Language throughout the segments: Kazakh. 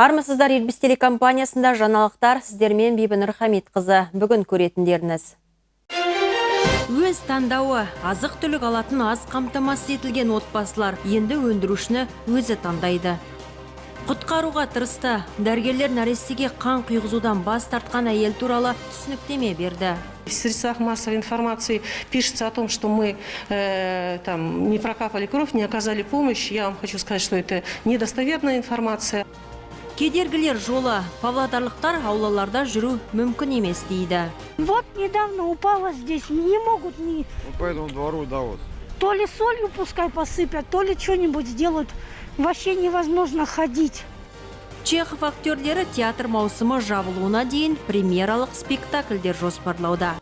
Армысыздар, Ирбис телекомпаниясында жаңалықтар, сіздермен Бибінұр Хамитқызы. Бүгін көретіндеріңіз. Өз таңдауы, азық-түлік алатын аз қамтамасыз етілген отбасылар енді өндірушіні өзі таңдайды. Құтқаруға тырысты. Дәрігерлер нәрестеге қан құйғызудан бас тартқан әйел туралы түсініктеме берді. В средствах массовой информации пишется о том, что мы там не прокапали кровь, не оказали помощь. Я вам хочу сказать, что это недостоверная информация. Кедергілер жолы. Павлодарлықтар аулаларда жүру мүмкін емес дейді. Вот недавно упала здесь, не могут ни Вот по этому двору, да, вот. То ли солью пускай посыпят, то ли что-нибудь сделают. Вообще невозможно ходить. Чехов актерлері театр маусымы жабылуына дейін премьералық спектакльдер жоспарлауда.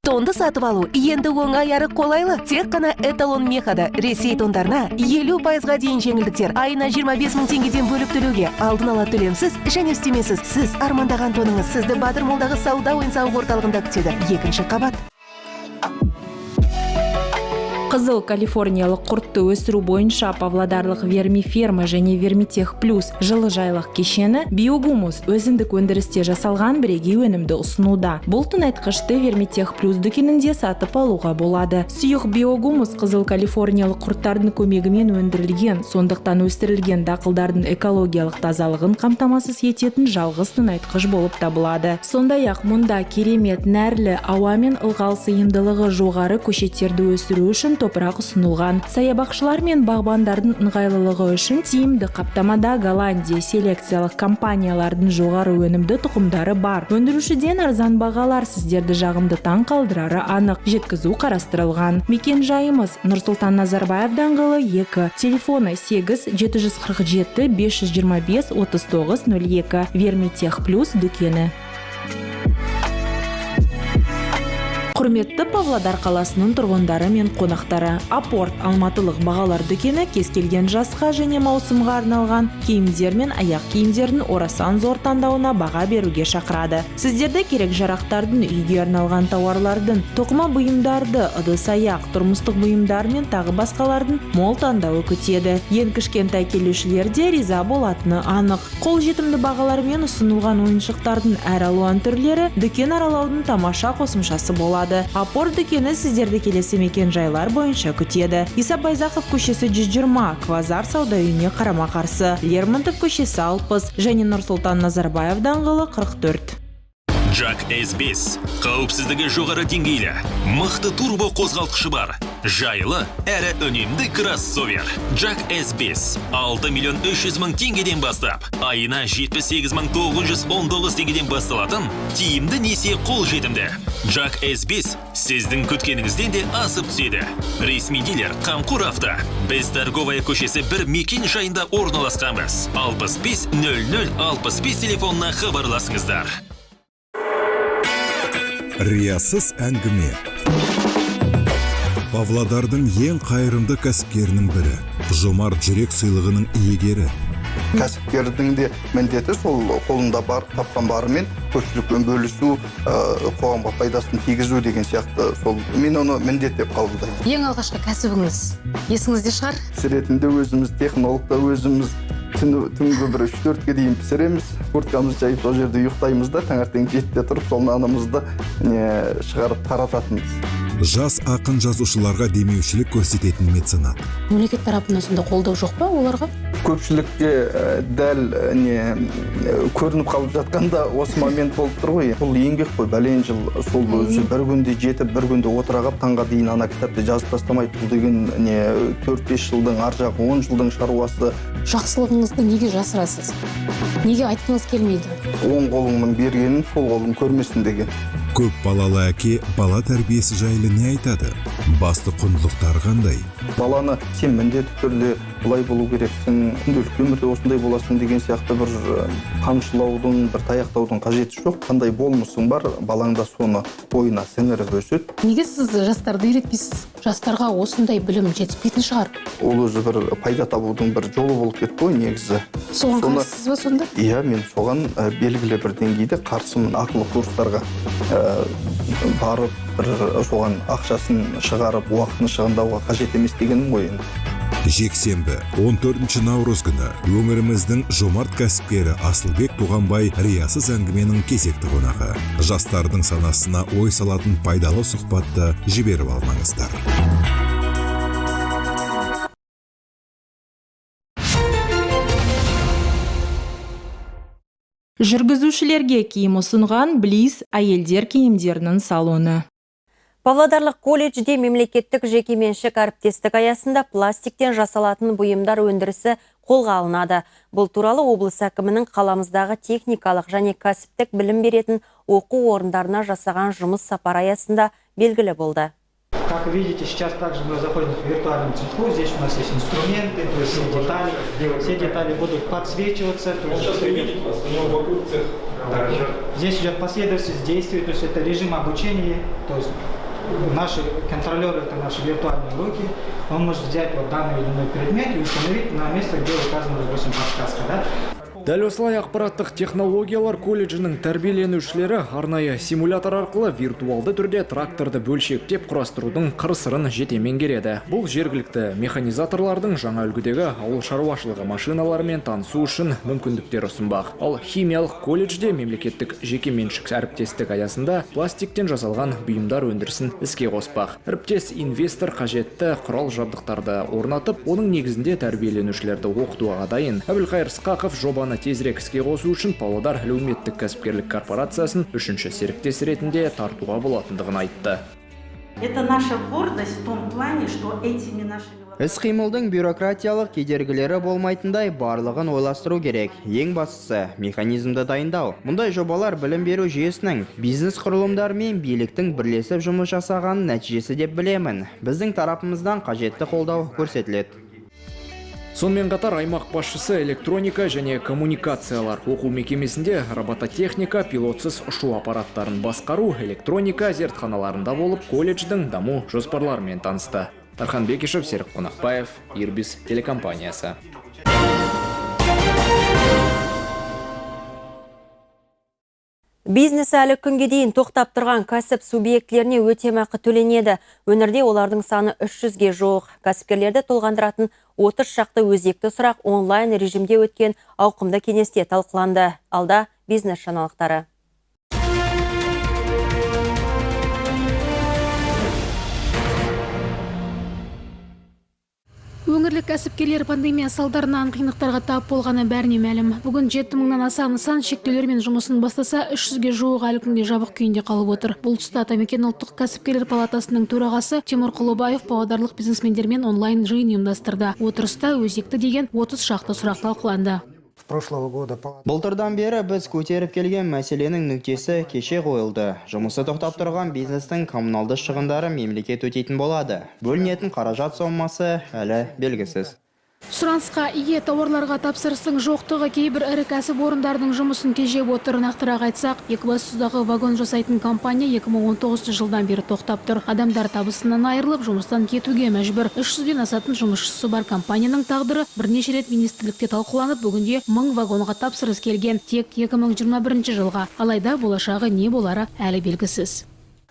Тонды сатып алу енді оңай әрі қолайлы. Тек қана Эталон Мехада Ресей тондарына 50%-ға дейін жеңілдіктер. Айына 25 мың теңгеден бөліп төлеуге, алдын ала төлемсіз және үстемесіз. Сіз армандаған тоныңыз сізді Батыр Молдағы сауда ойын-сауық орталығында күтеді. Екінші қабат. Қызыл калифорниялық құртты өсіру бойынша павлодарлық Вермиферма және Вермитех Плюс жылыжайлық кешені биогумус өзіндік өндірісте жасалған бірегей өнімді ұсынуда. Бұл тыңайтқышты Вермитех Плюс дүкенінде сатып алуға болады. Сұйық биогумус қызыл калифорниялық құрттардың көмегімен өндірілген, сондықтан өсірілген дақылдардың экологиялық тазалығын қамтамасыз ететін жалғыз тыңайтқыш болып табылады. Сондай-ақ мұнда керемет нәрлі ауа мен ылғал сыйымдылығы жоғары көшеттерді өсіру үшін топырақ ұсынылған. Саябақшылар мен бағбандардың ыңғайлылығы үшін тиімді қаптамада Голландия селекциялық компаниялардың жоғары өнімді тұқымдары бар. Өндірушіден арзан бағалар сіздерді жағымды таң қалдырары анық. Жеткізу қарастырылған. Мекен жайымыз Нұрсұлтан Назарбаев даңғылы 2. Телефоны 8 747 525 39 02. Вермитех Плюс дүкені. Құрметті Павлодар қаласының тұрғындары мен қонақтары, Апорт алматылық бағалар дүкені кез келген жасқа және маусымға арналған киімдер мен аяқ киімдердің орасан зор таңдауына баға беруге шақырады. Сіздерді керек жарақтардың, үйге арналған тауарлардың, тоқыма бұйымдарды, ыдыс-аяқ, тұрмыстық бұйымдар мен тағы басқалардың мол таңдауы күтеді. Ең кішкентай келушілер де риза болатыны анық. Қолжетімді бағалармен ұсынылған ойыншықтардың әр алуан түрлері дүкен аралаудың тамаша қосымшасы болады. Апорт дүкені сіздерді келесі мекен жайлар бойынша күтеді. Иса Байзақов көшесі 120, Квазар сауда үйіне қарама-қарсы, Лермонтов көшесі 60 және Нұрсұлтан Назарбаев даңғылы 44. Джак S5 қауіпсіздігі жоғары деңгейлі, мықты турбо қозғалтқышы бар, жайлы әрі үнемді кроссовер. Джак S5 6 миллион 300 мың теңгеден бастап, айына 78 мың 919 теңгеден басталатын тиімді несие қолжетімді. Джак S5 сіздің күткеніңізден де асып түседі. Ресми дилер Қамқор Авто. Біз Торговая көшесі бір мекен жайында орналасқанбыз. 65 00 65 телефонына хабарласыңыздар. Риясыз әңгіме. Павлодардың ең қайырымды кәсіпкерінің бірі, Жомарт жүрек сыйлығының иегері. Кәсіпкердің де міндеті сол қолында бар, тапқан барымен көпшілікпен бөлісу, қоғамға пайдасын тигізу деген сияқты, сол мен оны міндет деп қабылдаймын. Ең алғашқы кәсібіңіз есіңізде шығар? Пісіретінде өзіміз, технолог та өзіміз, түнгі бір 3-4-ке дейін пісіреміз, курткамызды жайып сол жерде ұйықтаймыз да, таңертең 7-де тұрып сол нанымызды шығарып тарататынбыз. Жас ақын жазушыларға демеушілік көрсететін меценат. Мемлекет тарапынан сонда қолдау жоқ па оларға? Көпшілікке дәл көрініп қалып жатқанда осы момент болып тұр ғой. Бұл еңбек қой, бәлен жыл сол өзі бір күнде жетіп, бір күнде отыра қалып таңға дейін ана кітапты жазып тастамайды. Бұл деген 4-5 жылдың ар жағы 10 жылдың шаруасы. Жақсылығыңызды неге жасырасыз? Неге айтқыңыз келмейді? Оң қолыңның бергенін сол қолың көрмесін деген. Көп балалы әке бала тәрбиесі жайлы не айтады? Басты құндылықтары қандай? Баланы сен міндетті түрде былай болу керексің, күнделікті өмірде осындай боласың деген сияқты бір қамшылаудың, бір таяқтаудың қажеті жоқ. Қандай болмысың бар, балаң да соны бойына сіңіріп өседі. Неге сіз жастарды үйретпейсіз? Жастарға осындай білім жетіспейтін шығар. Ол өзі бір пайда табудың бір жолы болып кетті ғой негізі. Соған қарсысыз ба сонда? Иә, мен соған белгілі бір деңгейде қарсымын. Ақылы курстарға барып, бір соған ақшасын шығарып, уақытын шығындауға қажет емес дегенім ғой енді. Жексенбі, 14 наурыз күні өңіріміздің жомарт кәсіпкері Асылбек Туғанбай риясыз әңгіменің кезекті қонағы. Жастардың санасына ой салатын пайдалы сұхбатты жіберіп алмаңыздар. Жүргізушілерге киім ұсынған Близ әйелдер киімдерінің салоны. Павлодарлық колледжде мемлекеттік жекеменшік әріптестік аясында пластиктен жасалатын бұйымдар өндірісі қолға алынады. Бұл туралы облыс әкімінің қаламыздағы техникалық және кәсіптік білім беретін оқу орындарына жасаған жұмыс сапары аясында белгілі болды. Как вы видите, сейчас также мы заходим в виртуальном цеху. Здесь у нас есть инструменты, то есть все детали будут подсвечиваться. Он сейчас не видит вас, у него вокруг цех. Да. Здесь идет последовательность действий, то есть это режим обучения, то есть наши контролеры, это наши виртуальные руки. Он может взять вот данный или иной предмет и установить на место, где указана, допустим, подсказка. Да? Дәл осылай ақпараттық технологиялар колледжінің тәрбиеленушілері арнайы симулятор арқылы виртуалды түрде тракторды бөлшектеп құрастырудың қыр-сырын жете меңгереді. Бұл жергілікті механизаторлардың жаңа үлгідегі ауыл шаруашылығы машиналарымен танысу үшін мүмкіндіктер ұсынбақ. Ал химиялық колледжде мемлекеттік жекеменшік әріптестік аясында пластиктен жасалған бұйымдар өндірісін іске қоспақ. Әріптес инвестор қажетті құрал жабдықтарды орнатып, оның негізінде тәрбиеленушілерді оқытуға дайын. Әбілқайыр Сқақов жобаны тезірек іске қосу үшін Павлодар әлеуметтік кәсіпкерлік корпорациясын үшінші серіктес ретінде тартуға болатындығын айтты. Это наша гордость в том плане, что этими нашими Іс-қимылдың бюрократиялық кедергілері болмайтындай барлығын ойластыру керек. Ең бастысы механизмді дайындау. Мұндай жобалар білім беру жүйесінің, бизнес құрылымдар мен биліктің бірлесіп жұмыс жасағанының нәтижесі деп білемін. Біздің тарапымыздан қажетті қолдау көрсетіледі. Сонымен қатар аймақ басшысы электроника және коммуникациялар оқу мекемесінде робототехника, пилотсыз ұшу аппараттарын басқару, электроника зертханаларында болып, колледждің даму жоспарларымен танысты. Тархан Бекишев, Серік Қонақбаев, Ирбис телекомпаниясы. Бизнесі әлі күнге дейін тоқтап тұрған кәсіп субъектілеріне өтемақы төленеді. Өңірде олардың саны 300-ге жуық. Кәсіпкерлерді толғандыратын 30 шақты өзекті сұрақ онлайн режимде өткен ауқымды кеңесте талқыланды. Алда бизнес жаңалықтары. Өңірлік кәсіпкерлер пандемия салдарынан қиындықтарға тап болғаны бәріне мәлім. Бүгін 7000-нан аса нысан шектеулермен жұмысын бастаса, 300-ге жуық әлі күнге жабық күйінде қалып отыр. Бұл тұста Атамекен ұлттық кәсіпкерлер палатасының төрағасы Тимур Құлыбаев павлодарлық бизнесмендермен онлайн жиын ұйымдастырды. Отырыста өзекті деген 30 шақты сұрақ талқыланды. Былтырдан бері біз көтеріп келген мәселенің нүктесі кеше қойылды. Жұмысы тоқтап тұрған бизнестің коммуналды шығындары мемлекет өтейтін болады. Бөлінетін қаражат сомасы әлі белгісіз. Сұранысқа ие тауарларға тапсырыстың жоқтығы кейбір ірі кәсіпорындардың жұмысын тежеп отыр. Нақтырақ айтсақ, Екібастұздағы вагон жасайтын компания 2019 жылдан бері тоқтап тұр. Адамдар табысынан айырылып, жұмыстан кетуге мәжбүр. 300-ден асатын жұмысшысы бар компанияның тағдыры бірнеше рет министрлікте талқыланып, бүгінде 1000 вагонға тапсырыс келген. Тек 2021 жылға. Алайда болашағы не болары әлі белгісіз.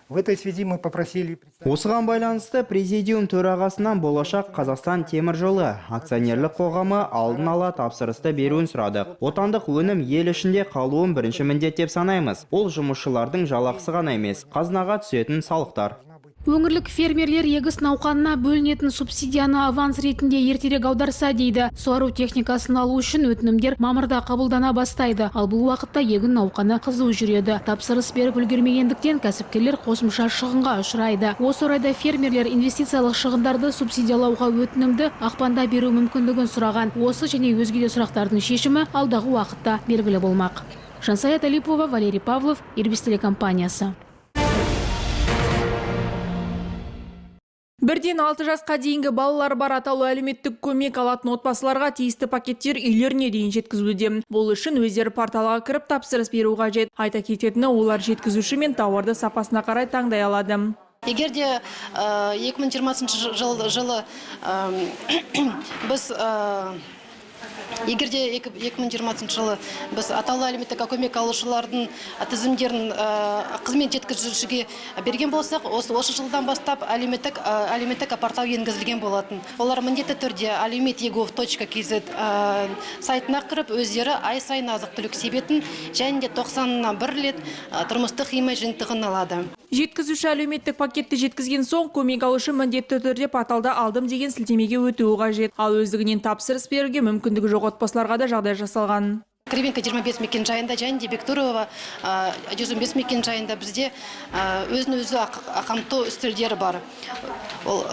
В этой связи мы попросили... Осыған байланысты президиум төрағасынан болашақ Қазақстан темір жолы акционерлік қоғамы алдын ала тапсырысты беруін сұрадық. Отандық өнім ел ішінде қалуын бірінші міндет деп санаймыз. Ол жұмысшылардың жалақысы ғана емес, қазынаға түсетін салықтар. Өңірлік фермерлер егіс науқанына бөлінетін субсидияны аванс ретінде ертерек аударса дейді. Суару техникасын алу үшін өтінімдер мамырда қабылдана бастайды. Ал бұл уақытта егін науқаны қызу жүреді. Тапсырыс беріп үлгермегендіктен кәсіпкерлер қосымша шығынға ұшырайды. Осы орайда фермерлер инвестициялық шығындарды субсидиялауға өтінімді ақпанда беру мүмкіндігін сұраған. Осы және өзге де сұрақтардың шешімі алдағы уақытта белгілі болмақ. Жансая Талипова, Валерий Павлов, Ирбис телекомпаниясы. Бірден 6 жасқа дейінгі балалар бар атаулы әлеуметтік көмек алатын отбасыларға тиісті пакеттер үйлеріне дейін жеткізілуде. Бұл үшін өздері порталға кіріп тапсырыс беру қажет. Айта кететіні, олар жеткізуші мен тауарды сапасына қарай таңдай алады. Егер де 2020 жылы біз Егер де 2020 жылы біз атаулы әлеуметтік көмек алушылардың тізімдерін қызмет жеткізушіге берген болсақ, осы жылдан бастап әлеуметтік портал енгізілген болатын. Олар міндетті түрде әлеумет.egov.kz сайтына кіріп, өздері ай сайын азық-түлік себетін және де 91 рет тұрмыстық химия жиынтығын алады. Жеткізуші әлеуметтік пакетті жеткізген соң көмек алушы міндетті түрде порталда алдым деген сілтемеге өтуі қажет. Ал өздігінен тапсырыс беруге мүмкіндігі жоқ отбасыларға да жағдай жасалған. Кривенко 25 мекенжайында және де Бектурова 115 мекенжайында бізде өзін өзі қамту үстелдері бар. Ол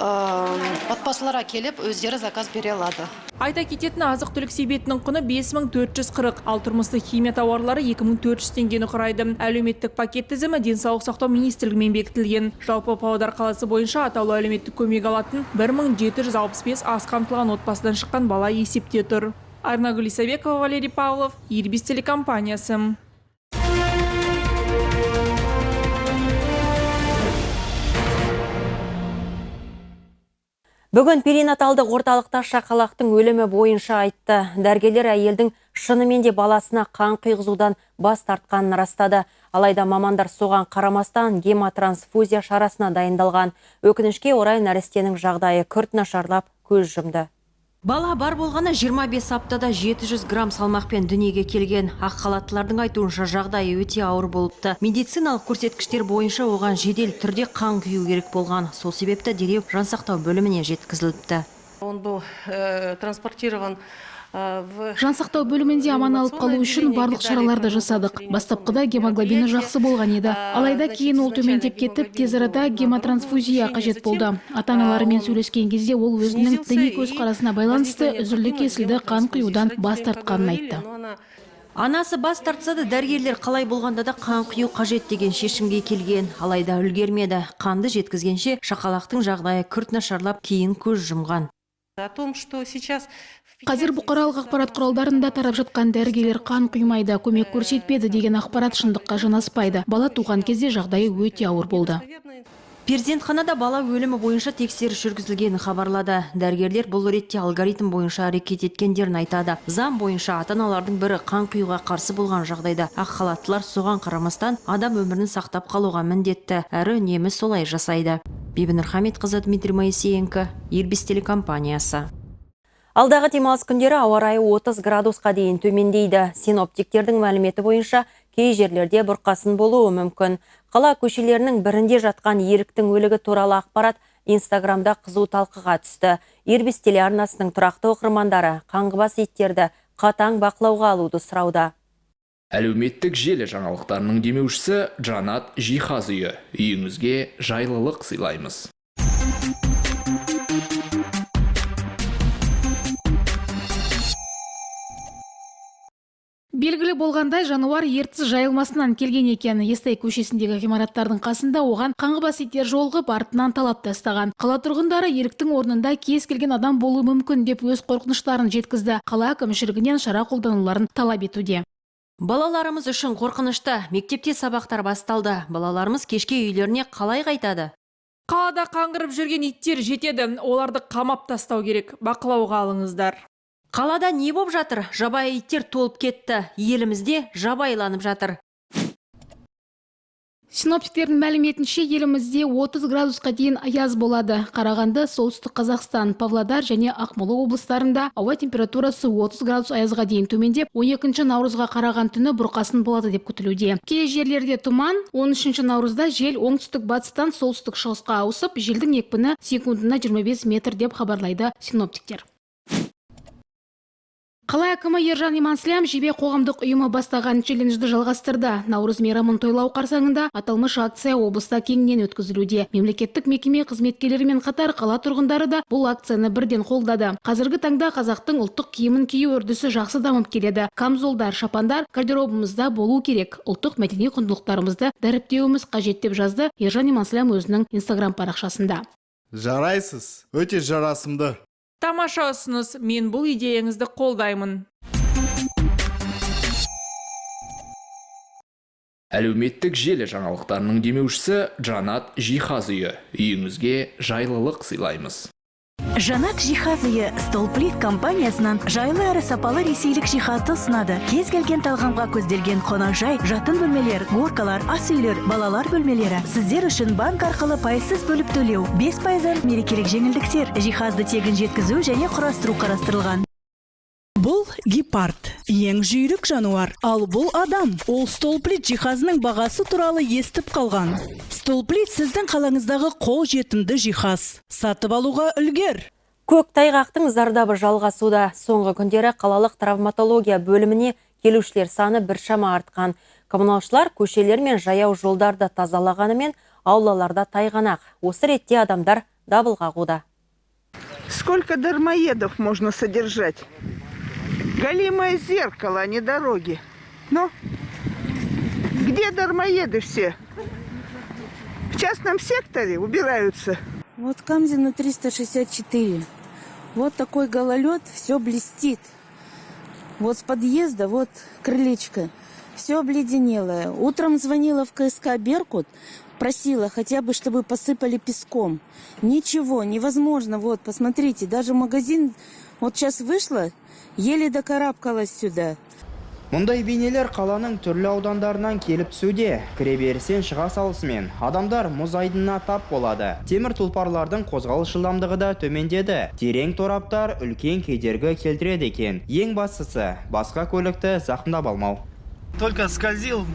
отбасыларға келіп өздері заказ бере алады. Айта кететін, азық-түлік себетінің құны 5440, ал тұрмыстық химия тауарлары 2400 теңгені құрайды. Әлеуметтік пакет тізімі Денсаулық сақтау министрлігімен бекітілген. Жалпы Павлодар қаласы бойынша атаулы әлеуметтік көмек алатын 1765 аз қамтылған отбасыдан шыққан бала есепте тұр. Арнагүл Исабекова, Валерий Павлов, Ирбис телекомпаниясы. Бүгін перинаталдық орталықта шақалақтың өлімі бойынша айтты. Дәрігерлер әйелдің шынымен де баласына қан құйғызудан бас тартқанын растады. Алайда мамандар соған қарамастан гемотрансфузия шарасына дайындалған. Өкінішке орай нәрестенің жағдайы күрт нашарлап, көз жұмды. Бала бар болғаны 25 аптада 700 грамм салмақпен дүниеге келген. Ақ халаттылардың айтуынша, жағдайы өте ауыр болыпты. Медициналық көрсеткіштер бойынша оған жедел түрде қан құю керек болған. Сол себепті дереу жансақтау бөліміне жеткізіліпті. Он был транспортирован в Жансақтау бөлімінде аман алып қалу үшін барлық шараларды жасадық. Бастапқыда гемоглобині жақсы болған еді. Алайда кейін ол төмендеп кетіп, тез арада гемотрансфузия қажет болды. Ата-аналарымен сөйлескен кезде ол өзінің діни көзқарасына байланысты үзілді-кесілді қан құюдан бас тартқанын айтты. Анасы бас тартса да, дәрігерлер қалай болғанда да қан құю қажет деген шешімге келген. Алайда үлгермеді. Қанды жеткізгенше шақалақтың жағдайы күрт нашарлап, кейін көз жұмған. О том, что сейчас Қазір бұқаралық ақпарат құралдарында тарап жатқан дәрігерлер қан құймайды, көмек көрсетпеді деген ақпарат шындыққа жанаспайды. Бала туған кезде жағдайы өте ауыр болды. Перзентханада бала өлімі бойынша тексеріс жүргізілгенін хабарлады. Дәрігерлер бұл ретте алгоритм бойынша әрекет еткендерін айтады. Заң бойынша ата-аналардың бірі қан құюға қарсы болған жағдайда ақ халаттылар соған қарамастан адам өмірін сақтап қалуға міндетті. Әрі үнемі солай жасайды. Бибінұр Хамитқызы, Дмитрий Моисеенко, Ирбис телекомпаниясы. Алдағы демалыс күндері ауа райы 30 градусқа дейін төмендейді. Синоптиктердің мәліметі бойынша кей жерлерде бұрқасын болуы мүмкін. Қала көшелерінің бірінде жатқан еліктің өлігі туралы ақпарат Инстаграмда қызу талқыға түсті. Ирбис телеарнасының тұрақты оқырмандары қаңғыбас иттерді қатаң бақылауға алуды сұрауда. Әлеуметтік желі жаңалықтарының демеушісі Жанат жиһаз үйі. Үйіңізге жайлылық сыйлаймыз. Белгілі болғандай, жануар Ертіс жайылмасынан келген екен. Естай көшесіндегі ғимараттардың қасында оған қаңғыбас иттер жолығып, артынан талап тастаған. Қала тұрғындары еліктің орнында кез келген адам болуы мүмкін деп өз қорқыныштарын жеткізді. Қала әкімшілігінен шара қолдануларын талап етуде. Балаларымыз үшін қорқынышты. Мектепте сабақтар басталды. Балаларымыз кешке үйлеріне қалай қайтады? Қалада қаңғырып жүрген иттер жетеді. Оларды қамап тастау керек. Бақылауға алыңыздар. Қалада не боп жатыр? Жабайы иттер толып кетті. Елімізде жабайыланып жатыр. Синоптиктердің мәліметінше, елімізде 30 градусқа дейін аяз болады. Қарағанды, Солтүстік Қазақстан, Павлодар және Ақмола облыстарында ауа температурасы 30 градус аязға дейін төмендеп, 12 наурызға қараған түні бұрқасын болады деп күтілуде. Кей жерлерде тұман, 13 наурызда жел оңтүстік батыстан солтүстік шығысқа ауысып, желдің екпіні секундына 25 метр деп хабарлайды синоптиктер. Қала әкімі Ержан Иманслям Жебе қоғамдық ұйымы бастаған челленджді жалғастырды. Наурыз мейрамын тойлау қарсаңында аталмыш акция облыста кеңінен өткізілуде. Мемлекеттік мекеме қызметкерлерімен қатар қала тұрғындары да бұл акцияны бірден қолдады. Қазіргі таңда қазақтың ұлттық киімін кию үрдісі жақсы дамып келеді. Камзолдар, шапандар гардеробымызда болу керек. Ұлттық мәдени құндылықтарымызды дәріптеуіміз қажет деп жазды Ержан Иманслям өзінің Инстаграм парақшасында. Жарайсыз, өте жарасымды. Тамаша ұсыныс, мен бұл идеяңызды қолдаймын. Әлеуметтік желі жаңалықтарының демеушісі Жанат жиһаз үйі. Үйіңізге жайлылық сыйлаймыз. Жанат жиһаз үйі Столплит компаниясынан жайлы әрі сапалы ресейлік жиһазды ұсынады. Кез келген талғамға көзделген қонақжай, жатын бөлмелер, горкалар, ас үйлер, балалар бөлмелері. Сіздер үшін банк арқылы пайызсыз бөліп төлеу, 5 пайыздан мерекелік жеңілдіктер, жиһазды тегін жеткізу және құрастыру қарастырылған. Бұл гепард, ең жүйрік жануар, ал бұл адам. Ол Столплит жиһазының бағасы туралы естіп қалған. Столплит сіздің қалаңыздағы қол жетімді жиһаз. Сатып алуға үлгер. Көк тайғақтың зардабы жалғасуда. Соңғы күндері қалалық травматология бөліміне келушілер саны біршама артқан. Коммуналшылар көшелер мен жаяу жолдарды тазалағанымен аулаларда тайғанақ. Осы ретте адамдар дабыл қағуда. Сколько дармоедов можно содержать? Голимое зеркало, а не дороги. Но где дармоеды все? В частном секторе убираются. Вот Камзина 364. Вот такой гололед, все блестит. Вот с подъезда, вот крылечко, все обледенелое. Утром звонила в КСК «Беркут», просила хотя бы, чтобы посыпали песком. Ничего, невозможно. Вот, посмотрите, даже магазин, вот сейчас вышла, еле докарабкалась сюда. Мұндай бейнелер қаланың түрлі аудандарынан келіп түсуде. Кіреберістен шыға салысымен адамдар мұз айдынына тап болады. Темір тұлпарлардың қозғалыс жылдамдығы да төмендеді. Терең тораптар үлкен кедергі келтіреді екен. Ең бастысы, басқа көлікті зақымдап алмау. Только скользил,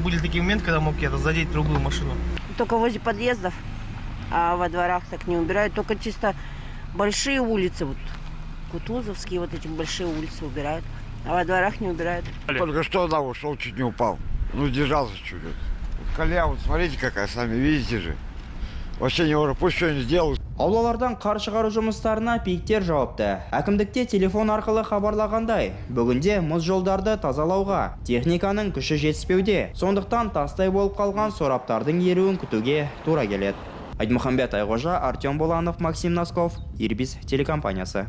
были такие моменты, когда мог я задеть другую машину. Только возле подъездов, а во дворах так не убирают. Только чисто большие улицы, вот Кутузовские, вот эти большие улицы убирают. А во дворах не убирают. Только что, да, ушел, чуть не упал. Ну, сдержался чуть. Колея, вот смотрите какая, сами видите же. Вообще не уже, пусть что-нибудь сделают. Аулалардан қар шығару жұмыстарына ПИКтер жауапты. Әкімдікте телефон арқылы хабарлағандай, бүгінде мұз жолдарды тазалауға техниканың күші жетіспеуде. Сондықтан тастай болып қалған сораптардың еруін күтуге тура келеді. Айтмұхамбет Айғожа, Артем Боланов, Максим Носков, Ирбис телекомпаниясы.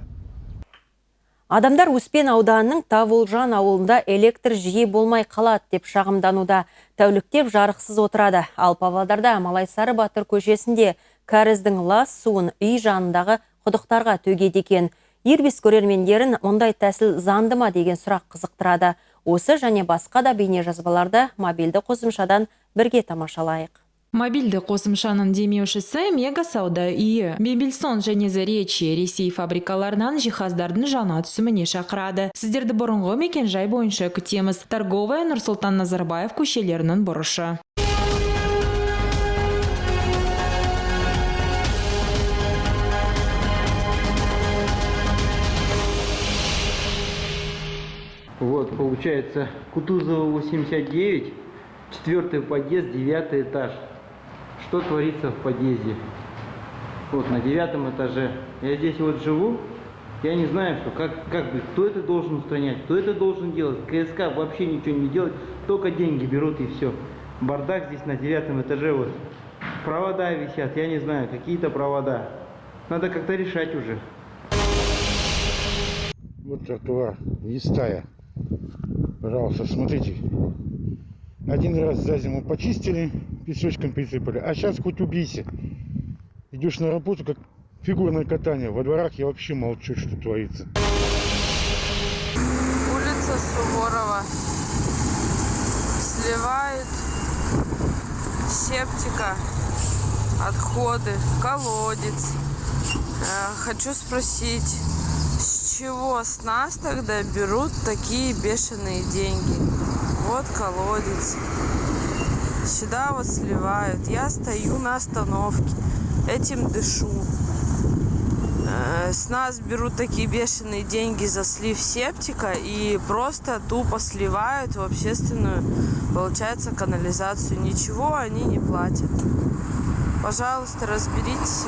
Адамдар Успен ауданының Таволжан ауылында электр жиі болмай қалады деп шағымдануда. Тәуліктеп жарықсыз отырады. Ал Павлодарда Малайсары батыр көшесінде кәріздің лас суын үй жанындағы құдықтарға төгеді екен. Ирбис көрермендерін мұндай тәсіл заңды ма деген сұрақ қызықтырады. Осы және басқа да бейне жазбаларды мобильді қосымшадан бірге тамашалайық. Мобильді қосымшаның демеушісі Мега сауда үйі. Мебельсон және Заречье Ресей фабрикаларынан жиһаздардың жаңа түсіміне шақырады. Сіздерді бұрынғы мекен-жай бойынша күтеміз. Торговая, Нұрсұлтан Назарбаев көшелерінің бұрышы. Вот, получается, Кутузова 89, 4-й подъезд, 9-й этаж. Что творится в подъезде? Вот на 9-м этаже. Я здесь вот живу, я не знаю, что, как быть, кто это должен устранять, кто это должен делать. КСК вообще ничего не делает, только деньги берут и все. Бардак здесь на 9-м этаже вот. Провода висят, я не знаю, какие-то провода. Надо как-то решать уже. Вот тротуар, листая. Пожалуйста, смотрите. Один раз за зиму почистили, песочком присыпали, а сейчас хоть убейся. Идешь на работу, как фигурное катание. Во дворах я вообще молчу, что творится. Улица Суворова. Сливают септика, отходы в колодец. Хочу спросить, с чего с нас тогда берут такие бешеные деньги? Вот колодец. Сюда вот сливают. Я стою на остановке, этим дышу. С нас берут такие бешеные деньги за слив септика и просто тупо сливают в общественную, получается, канализацию. Ничего они не платят. Пожалуйста, разберитесь.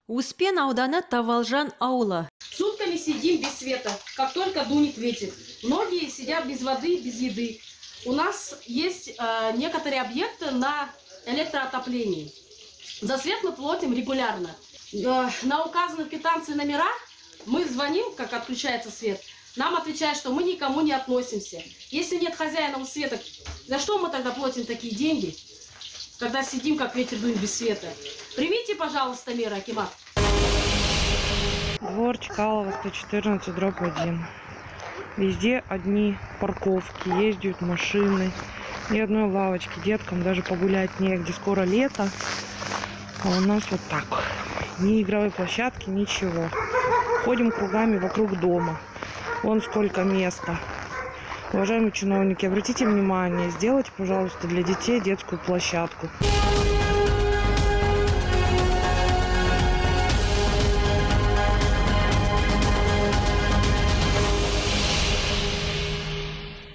Успен ауданы Таволжан ауылы. Сутками сидим без света, как только дунет ветер. Многие сидят без воды, без еды. У нас есть некоторые объекты на электроотоплении. За свет мы платим регулярно. На указанных в квитанции номера мы звоним, как отключается свет. Нам отвечают, что мы никому не относимся. Если нет хозяина у света, за что мы тогда платим такие деньги, когда сидим, как ветер дует, без света? Примите, пожалуйста, меры, акимат. Двор Чкалова, 114/1. Везде одни парковки, ездят машины. Ни одной лавочки, деткам даже погулять негде. Скоро лето, а у нас вот так. Ни игровой площадки, ничего. Ходим кругами вокруг дома. Вон сколько места. Уважаемые чиновники, обратите внимание, сделайте, пожалуйста, для детей детскую площадку.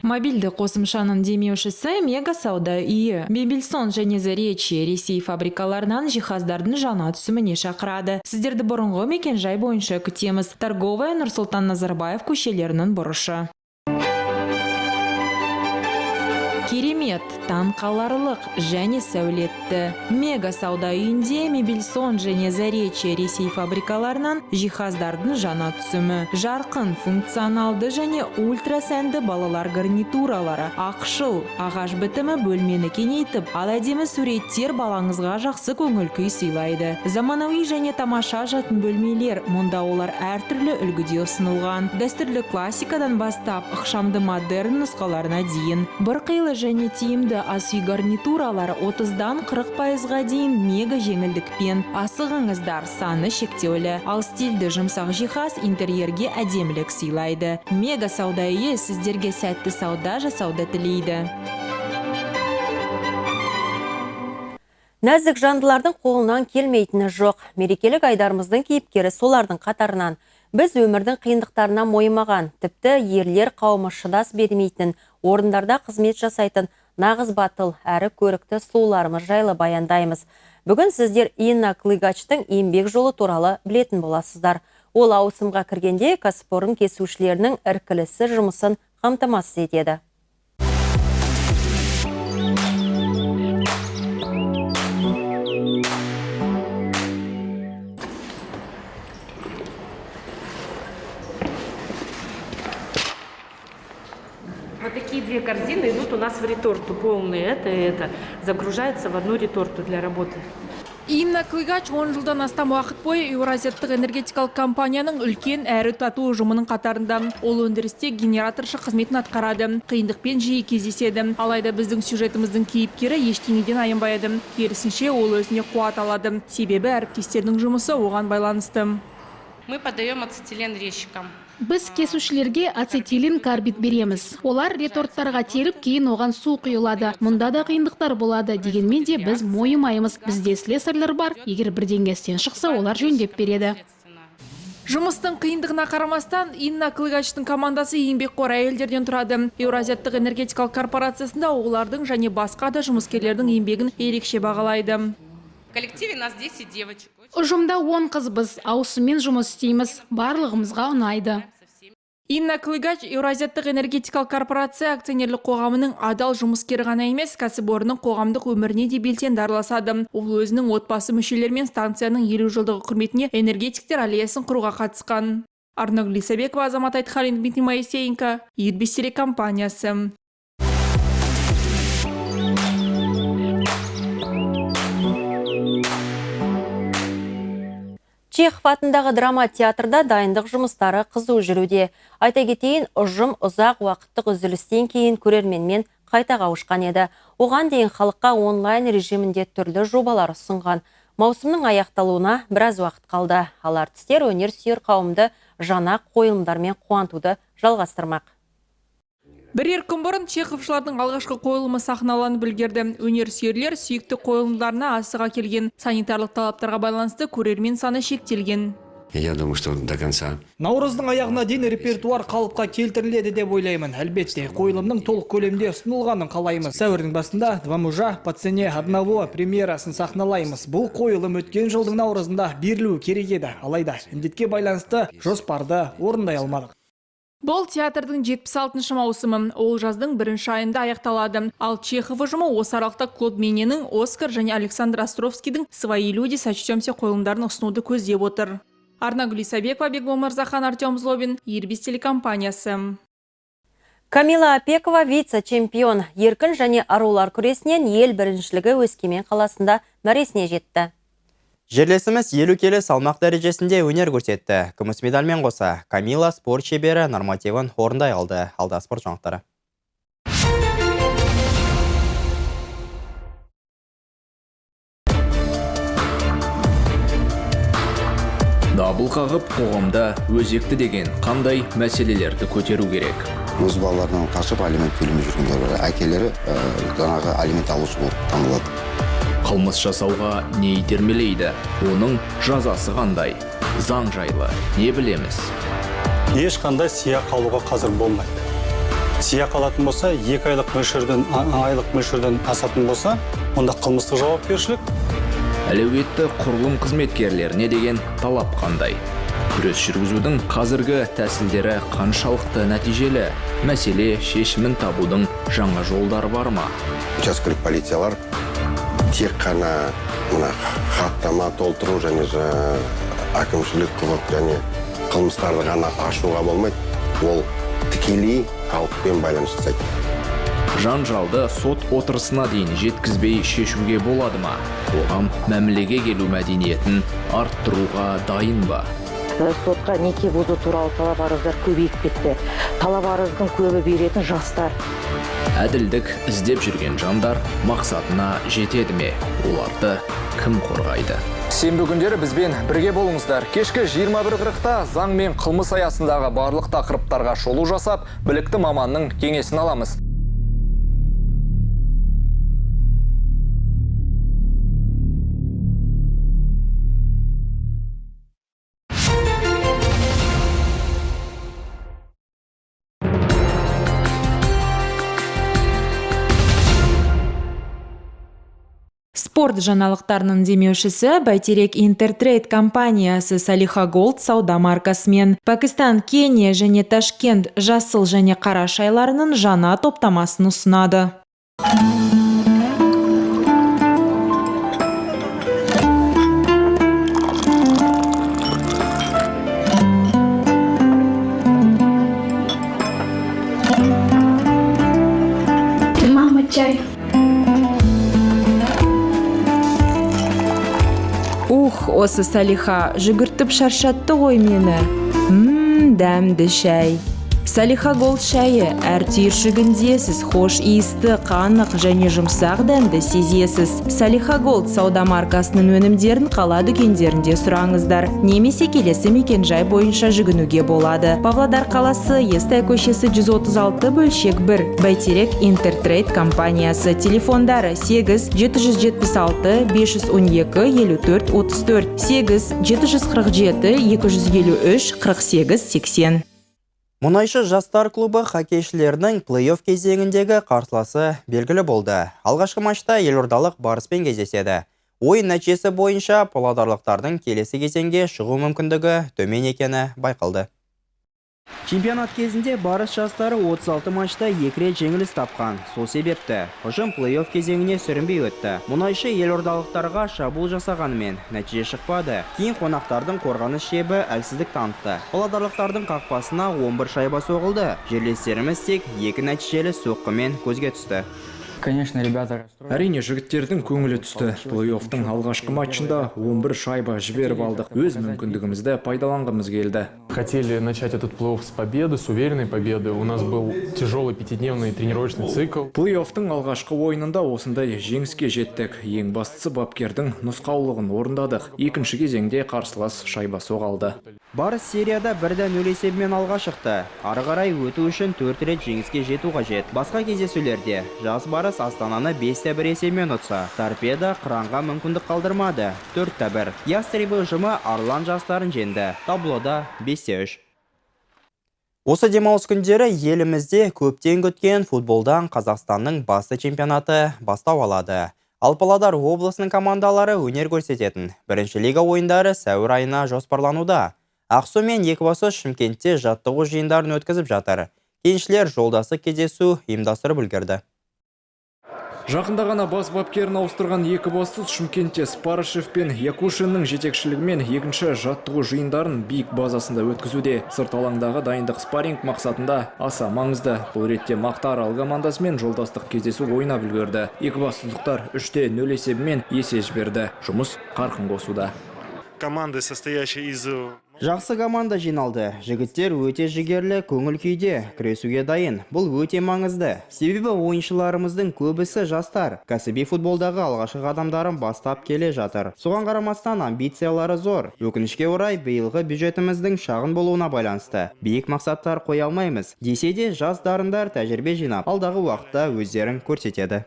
Мобильді қосымшаның демеушісі Мега сауда үйі. Мебельсон және Заречье Ресей фабрикаларынан жиһаздардың жаңа түсіміне шақырады. Сіздерді бұрынғы мекенжай бойынша күтеміз. Торговая, Нұрсұлтан Назарбаев көшелерінің бұрышы. Керемет, таңқаларлық және сәулетті. Мега сауда үйінде Мебельсон және Заречье Ресей фабрикаларынан жиһаздардың жаңа түсімі. Жарқын, функционалды және ультрасәнді балалар гарнитуралары. Ақшыл, ағаш бітімі бөлмені кеңейтіп, ал әдемі суреттер балаңызға жақсы көңіл күй сыйлайды. Заманауи және тамаша жатын бөлмелер, мұнда олар әртүрлі үлгіде ұсынылған. Дәстүрлі классикадан бастап, ықшамды модерн нұсқаларына дейін. Бір қилы және тиімді ас үй гарнитуралары 30-дан 40%-ға дейін мега жеңілдікпен. Асығыңыздар, саны шектеулі. Ал стильді жұмсақ жиһаз интерьерге әдемілік сыйлайды. Мега сауда үйі сіздерге сәтті сауда жасауды тілейді. Нәзік жандылардың қолынан келмейтіні жоқ. Мерекелік айдарымыздың кейіпкері солардың қатарынан. Біз өмірдің қиындықтарына мойымаған, тіпті ерлер қауымы шыдас бермейтін, орындарда қызмет жасайтын нағыз батыл әрі көрікті сұлуларымыз жайлы баяндаймыз. Бүгін сіздер Инна Клыгачтың еңбек жолы туралы білетін боласыздар. Ол ауысымға кіргенде кәсіпорын кесушілерінің іркілісі жұмысын қамтамасыз етеді. Вот такие две корзины идут у нас в реторту, полные, это и это, загружается в одну реторту для работы. Инна Клыгач 10 жылдан астам уақыт бойы Еуразиаттық энергетикалық компанияның үлкен әрі тату ұжымының қатарында. Ол өндірісте генераторшы қызметін атқарады. Қиындықпен жиі кездеседі. Алайда біздің сюжетіміздің кейіпкері ештеңеден аянбайды. Керісінше, ол өзіне қуат алады. Себебі әріптестерінің жұмысы оған байланысты. Мы подаем ацетилен резчикам. Біз кесушілерге ацетилен карбид береміз. Олар реторттарға теріп, кейін оған су құйылады. Мұнда да қиындықтар болады. Дегенмен де біз мойымаймыз. Бізде слесарьлар бар. Егер бірдеңе істен шықса, олар жөндеп береді. Жұмыстың қиындығына қарамастан, Инна Клыгачтың командасы еңбекқор әйелдерден тұрады. Еуразиаттық энергетикалық корпорациясында олардың және басқа да жұмыскерлердің еңбегін ерекше бағалайды. В коллективе нас 10 девочек. Ұжымда 10 қызбыз, ауысыммен жұмыс істейміз, барлығымызға ұнайды. Инна Клыгач Еуразиаттық энергетикалық корпорация акционерлік қоғамының адал жұмыскері ғана емес, кәсіпорынның қоғамдық өміріне де белсенді араласады. Ол өзінің отбасы мүшелерімен станцияның 50 жылдығы құрметіне энергетиктер аллеясын құруға қатысқан. Арнагүл Исабекова, Азамат Айтхалин, Дмитрий Моисеенко, Ирбис телекомпаниясы. Чехов атындағы драма театрда дайындық жұмыстары қызу жүруде. Айта кетейін, ұжым ұзақ уақыттық үзілістен кейін көрерменмен қайта қауышқан еді. Оған дейін халыққа онлайн режимінде түрлі жобалар ұсынған. Маусымның аяқталуына біраз уақыт қалды. Ал артистер өнер сүйер қауымды жаңа қойылымдармен қуантуды жалғастырмақ. Бірер күн бұрын чеховшылардың алғашқы қойылымы сахналанып үлгерді. Өнер сүйерлер сүйікті қойылымдарына асыға келген. Санитарлық талаптарға байланысты көрермен саны шектелген. Я думаю, что до конца. Наурыздың аяғына дейін репертуар қалыпқа келтіріледі деп ойлаймын. Әлбетте, қойылымның толық көлемде ұсынылғанын қалаймыз. Сәуірдің басында «Два мужа по цене одного» премьерасын сахналаймыз. Бұл қойылым өткен жылдың наурызында берілуі керек еді. Алайда індетке байланысты жоспарды орындай алмадық. Бұл театрдың 76-шы маусымы. Ол жаздың бірінші айында аяқталады. Ал Чехов ұжымы осы аралықта Клод Мененің «Оскар» және Александр Островскийдің «Свои люди, сочтемся» қойылымдарын ұсынуды көздеп отыр. Арнагүл Исабекова, Бекбол Мырзахан, Артем Злобин, Ирбис телекомпаниясы. Камила Апекова вице-чемпион. Еркін және арулар күресінен ел біріншілігі Өскемен қаласында мәресіне жетті. Жерлесіміз 50 келі салмақ дәрежесінде өнер көрсетті. Күміс медальмен қоса Камила спорт шебері нормативін орындай алды. Алда спорт жаңалықтары. Дабыл қағып, қоғамда өзекті деген қандай мәселелерді көтеру керек? Өз балаларынан қашып алимент төлемей жүргендер бар. Әкелері жаңағы алимент алушы болып танылады. Қылмыс жасауға не итермелейді? Оның жазасы қандай? Заң жайлы не білеміз? Ешқандай сыйақы алуға қазір болмайды. Сыйақы алатын болса, 2 айлық мөлшерден асатын болса, онда қылмыстық жауапкершілік. Әлеуетті құрылым қызметкерлеріне деген талап қандай? Күрес жүргізудің қазіргі тәсілдері қаншалықты нәтижелі? Мәселе шешімін табудың жаңа жолдары бар ма? Учаскелік полициялар тек қана мына хаттама толтыру және әкімшілік құқық және қылмыстарды ғана ашуға болмайды. Ол тікелей халықпен байланыс жасайды. Жанжалды сот отырысына дейін жеткізбей шешуге болады ма? Қоғам мәмілеге келу мәдениетін арттыруға дайын ба? Сотқа неке бұзу туралы талап арыздар көбейіп кетті. Талап арыздың көбі беретін жастар. Әділдік іздеп жүрген жандар мақсатына жетеді ме? Оларды кім қорғайды? Сенбі күндері бізбен бірге болыңыздар. Кешкі 21:40-та заң мен қылмыс аясындағы барлық тақырыптарға шолу жасап, білікті маманның кеңесін аламыз. Спорт жаңалықтарының демеушісі Бәйтерек Интертрейд компаниясы Салиха Голд сауда маркасымен. Пакистан, Кения және Ташкент жасыл және қара шайларының жаңа топтамасын ұсынады. Мама, чай. Ух, осы Салиха, жүгіртіп шаршатты ғой мені. Дәмді шай. Салиха Голд шайы әр түйіршігінде сіз хош иісті, қанық және жұмсақ дәмді сезесіз. Салиха Голд сауда маркасының өнімдерін қала дүкендерінде сұраңыздар. Немесе келесі мекенжай бойынша жүгінуге болады. Павлодар қаласы, Естай көшесі 136 бөлшек 1, Бәйтерек Интертрейд компаниясы. Телефондары 8 776 512 54 34, 8 747 253 48 80. Мұнайшы жастар клубы хоккейшілерінің плей-офф кезеңіндегі қарсыласы белгілі болды. Алғашқы матчта елордалық Барыспен кездеседі. Ойын нәтижесі бойынша павлодарлықтардың келесі кезеңге шығу мүмкіндігі төмен екені байқалды. Чемпионат кезінде Барыс жастары 36 матчта 2 рет жеңіліс тапқан. Сол себепті ұжым плей-офф кезеңіне сүрінбей өтті. Мұнайшы елордалықтарға шабуыл жасағанымен нәтиже шықпады. Кейін қонақтардың қорғаныс шебі әлсіздік танытты. Павлодарлықтардың қақпасына 11 шайба соғылды. Жерлестеріміз тек 2 нәтижелі соққымен көзге түсті. Конечно, ребята. Әрине, жігіттердің көңілі түсті. Плей-оффтың алғашқы матчында 11 шайба жіберіп алдық. Өз мүмкіндігімізді пайдаланғымыз келді. Хотели начать этот плей-офф с победы, с уверенной победы. У нас был тяжелый пятидневный тренировочный цикл. Плей-оффтың алғашқы ойынында осындай жеңіске жеттік. Ең бастысы бапкердің нұсқаулығын орындадық. Екінші кезеңде қарсылас шайба соға алды. Барыс серияда 1-0 есебімен алға шықты. Ары қарай өту үшін 4 рет жеңіске жету қажет. Басқа кездесулерде жас Барыс Астананы 5-1 есебімен ұтса, Торпедо Қыранға мүмкіндік қалдырмады. 4-1. Ястребы ұжымы Арлан жастарын жеңді. Таблода 5-3. Осы демалыс күндері елімізде көптен күткен футболдан Қазақстанның басты чемпионаты бастау алады. Ал Павлодар облысының командалары өнер көрсететін бірінші лига ойындары сәуір айына жоспарлануда. Ақсу мен Екібастұз Шымкентте жаттығу жиындарын өткізіп жатыр. Кеншілер жолдасы кездесу ұйымдастырып үлгерді. Жақында ғана бас бапкерін ауыстырған Екібастұз Шымкентте Спарышев пен Якушиннің жетекшілігімен екінші жаттығу жиындарын биік базасында өткізуде. Сырт алаңдағы дайындық спарринг мақсатында аса маңызды. Бұл ретте Мақтаарал командасымен жолдастық кездесу ойнап үлгерді. Екібастұздықтар 3-0 есебімен есе жіберді. Жұмыс қарқын қосуда. Команды, состоящие из Жақсы команда жиналды. Жігіттер өте жігерлі, көңіл күйде, күресуге дайын. Бұл өте маңызды. Себебі ойыншыларымыздың көбісі жастар. Кәсіби футболдағы алғашқы қадамдарын бастап келе жатыр. Соған қарамастан амбициялары зор. Өкінішке орай, биылғы бюджетіміздің шағын болуына байланысты биік мақсаттар қоя алмаймыз. Десе де, жас дарындар тәжірибе жинап, алдағы уақытта өздерін көрсетеді.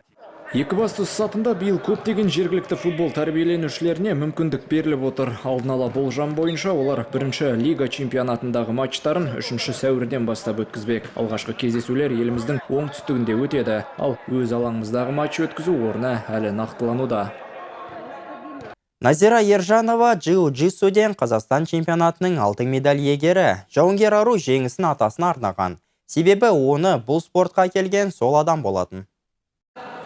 Екібастұз сапында биыл көптеген жергілікті футбол тәрбиеленушілеріне мүмкіндік беріліп отыр. Алдын ала болжам бойынша олар бірінші лига чемпионатындағы матчтарын 3 сәуірден бастап өткізбек. Алғашқы кездесулер еліміздің оңтүстігінде өтеді. Ал өз алаңымыздағы матч өткізу орны әлі нақтылануда. Назира Ержанова джиу-джитсуден Қазақстан чемпионатының алтын медаль иегері. Жауынгер ару жеңісін атасына арнаған. Себебі оны бұл спортқа келген сол адам болатын.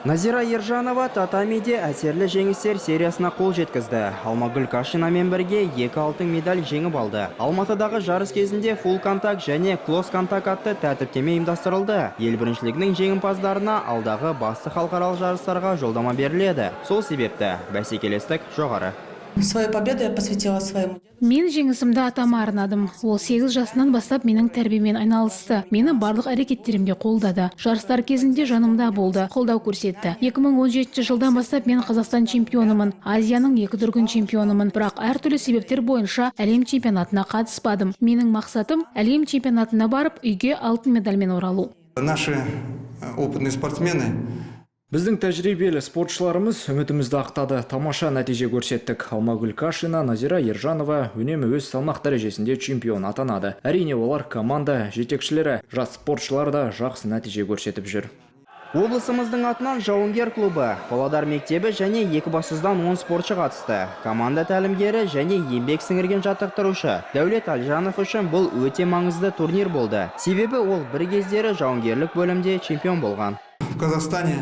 Назира Ержанова татамиде әсерлі жеңістер сериясына қол жеткізді. Алмагүл Кашинамен бірге екі алтын медаль жеңіп алды. Алматыдағы жарыс кезінде фулл контакт және клосс контакт атты тәртіптеме ұйымдастырылды. Ел біріншілігінің жеңімпаздарына алдағы басты халықаралық жарыстарға жолдама беріледі. Сол себепті бәсекелестік жоғары. Свою победу я посвятила своему Мен жеңісімді атама арнадым. Ол 8 жасынан бастап менің тәрбиеммен айналысты. Мені барлық әрекеттерімде қолдады. Жарыстар кезінде жанымда болды, қолдау көрсетті. 2017 жылдан бастап мен Қазақстан чемпионымын, Азияның екі дүркін чемпионымын. Бірақ әртүрлі себептер бойынша әлем чемпионатына қатыспадым. Менің мақсатым — әлем чемпионатына барып, үйге алтын медальмен оралу. Наши опытные спортсмены Біздің тәжірибелі спортшыларымыз үмітімізді ақтады. Тамаша нәтиже көрсеттік. Алмагүл Кашина, Назира Ержанова үнемі өз салмақ дәрежесінде чемпион атанады. Әрине, олар команда жетекшілері, жас спортшылар да жақсы нәтиже көрсетіп жүр. Облысымыздың атынан Жауынгер клубы, Павлодар мектебі және Екібастұздан 10 спортшы қатысты. Команда тәлімгері және еңбек сіңірген жаттықтырушы Дәулет Әлжанов үшін бұл өте маңызды турнир болды. Себебі ол бір кездері жауынгерлік бөлімде чемпион болған. В Казахстане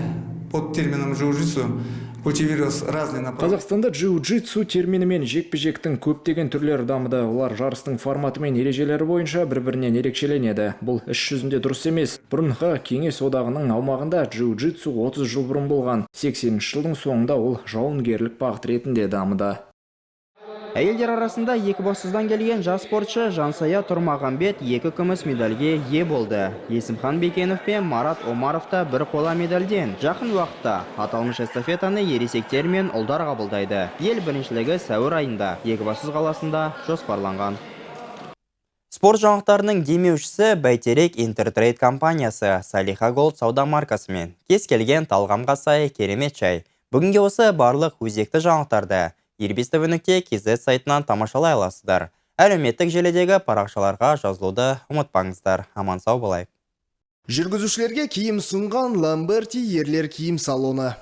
под термином джиу-джитсу культивировались разные направления. Қазақстанда джиу-джитсу терминімен жекпе-жектің көптеген түрлері дамыды. Олар жарыстың форматы мен ережелері бойынша бір-бірінен ерекшеленеді. Бұл іс жүзінде дұрыс емес. Бұрынғы Кеңес одағының аумағында джиу-джитсу 30 жыл бұрын болған. 80 жылдың соңында ол жауынгерлік бағыт ретінде дамыды. Әйелдер арасында Екібастұздан келген жас спортшы Жансая Тұрмағамбет екі күміс медальге ие болды. Есімхан Бекенов пен Марат Омаров та бір қола медальден. Жақын уақытта аталмыш эстафетаны ересектер мен ұлдар қабылдайды. Ел біріншілігі сәуір айында Екібастұз қаласында жоспарланған. Спорт жаңалықтарының демеушісі Бәйтерек Интертрейд компаниясы Салиха Голд сауда маркасымен. Кез келген талғамға сай керемет чай. Бүгінге осы. Барлық өзекті жаңалықтарды irbistv.kz сайтынан тамашалай аласыздар. Әлеуметтік желідегі парақшаларға жазылуды ұмытпаңыздар. Аман сау болайық. Жүргізушілерге киім ұсынған Ламберти ерлер киім салоны.